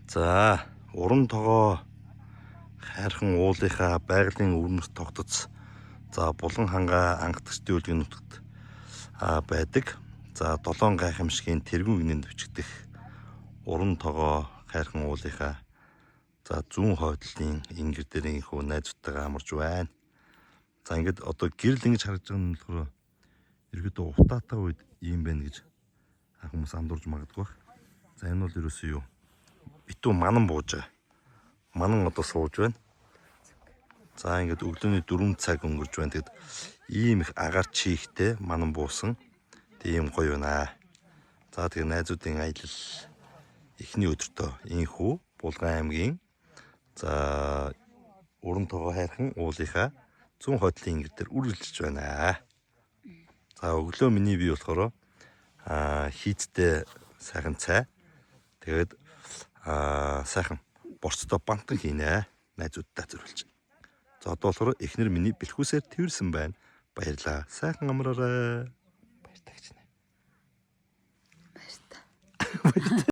За, уран тогоо хайрхан уулынхаа байгалийн өвөрмөц тогтоц, за, Булган хангаа ангадагчдын өлгийн нутагт байдаг. За, Долоон гайхамшигын тэргүүн гинэнд бичигдэх уран тогоо хайрхан уулынхаа, за, зүүн хойдлын ингэр дээр инхүү найзуудтайгаа амарч байна. За, ингээд одоо гэрэл ингэж харагдаж байгаа нь болохоор ерөөдөө утаатай үед ийм байна гэж хүмүүс андуурж магадгүй байх. За, энэ бол ерөөсөө юу? Битүү манан бууж байгаа. Манан одоо сууж байна. За, ингээд өглөөний 4 цаг өнгөрч байна. Тэгэд ийм их агаар чийхтэй манан буусан. Тэг ийм гоё байна. За, тэгээ найзуудын аялал эхний өдөртөө инхүү Булган аймгийн, за, уран тогоо хайрхан уулынхаа зүүн хойдлын ингэр дээр үргэлжилж байна. За, өглөө миний бие болохоор хийцтэй сайхан цай. Тэгээд сайхан борцтой бантан хийнэ. Найзуудтай зориулж. За, одоо болохоор эхнэр миний бэлхүүсээр тэрсэн байна. Баярлаа. Сайхан амраарай. Баяртай гэж нэ. Баяртай.